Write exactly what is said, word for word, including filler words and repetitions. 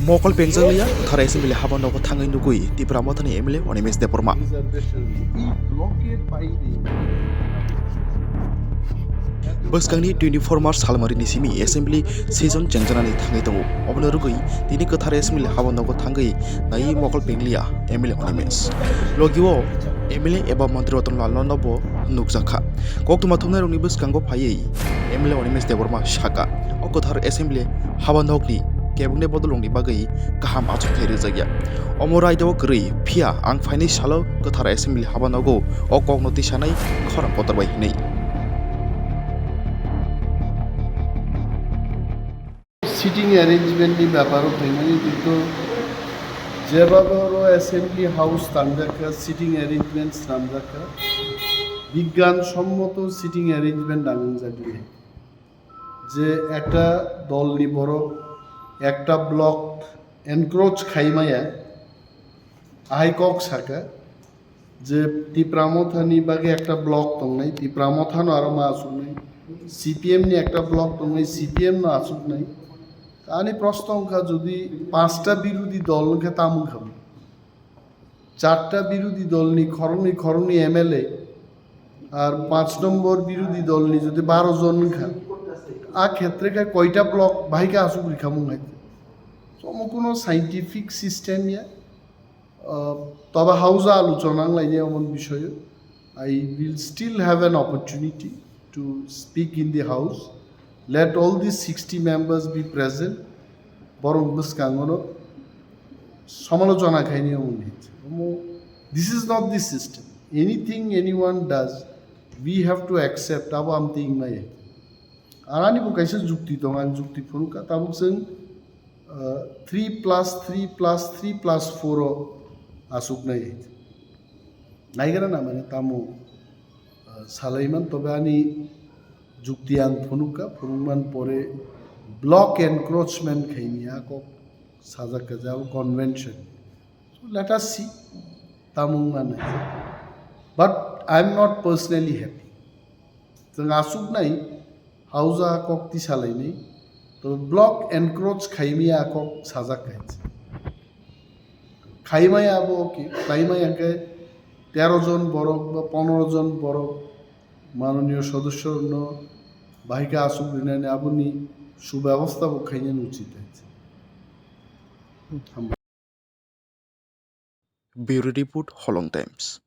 Mokol pengjakliya, Kwthar Assembly haba nogo thangwi nugwi Tipra Mothani M L A Animesh Debbarma. Bwskangni twenty-four March salmarini simi Assembly session chengjanani thangwi tongo. Obono rwgwi tini Kwthar Assembly haba nogo thangwi naiwi mokol pengliya M L A Animesh. Logio M L A eba Montri Ratan Lalno bo nukjakha. Koktwma thumnairokni bwskango phaiwi M L A Animesh Debbarma saka, o Kwthar Assembly haba nokni kebengni bodolrokni bagwi kaham achukthai rwjakya. Omo raida o kwrwi, phiya ang phainai salo Kwthar Assembly haba nogo o kokno tisanai khorang kotor bai hinwi. Sitting arrangement ni beparo phaimani, kintu jebhabe oro assembly house tanjakha, sitting arrangements tanjakha, bigyan sommoto sitting arrangement nangjak je ekta dol ni borok ekta block encroach khaimaya, ahai kok saka. Je Tipra Mothani bagwi ekta block tongnai, Tipra Mothano aro ma asuknai, C P M ni ekta block tongnai, C P M no asuknai. Ani proshno wngkha, jodi panchta birodhi dol wngkha, tamo wngkha? Charta birodhi dolni khoroknwi, khoroknwi M L A, ar panch nombor birodhi dolni jodi baro jon wngkha, a khetre khe koita block bahai khe asuk rikhamung hai? Somo kuno scientific system ya. Uh, tobe hausa aluchona wnglainai omo bisoyo. I will still have an opportunity to speak in the house. Let all these sixty members be present. Borok bwskangono somalochona khaini omo ni. Omo, this is not the system. Anything anyone does, we have to accept. Abo amtwi wngmaya. Arani bo kaisa jukti tong, ang jukti phunukha. Tabuk chwng, uh, three plus three plus three plus four o asuknai. Naigra na mane tamo, uh, salaiman, tobe ani jukti ang phunukha, phunukman pore block encroachment khaini a kok sajak kha je abo convention. So let us see, tamo wngma nai. But I am not personally happy. Chwng asuknai hausa kok tisalainai, to block encroach khaimaya kok sajak khainai. Khaimaya abo okay, khaimaya hwnkhe tero jon borok ba pondro jon borok manoniyo sodosyorokno bahai khe asuk rinani aboni subebostha bo khainani uchit hai. Bureau Report, Holong Times.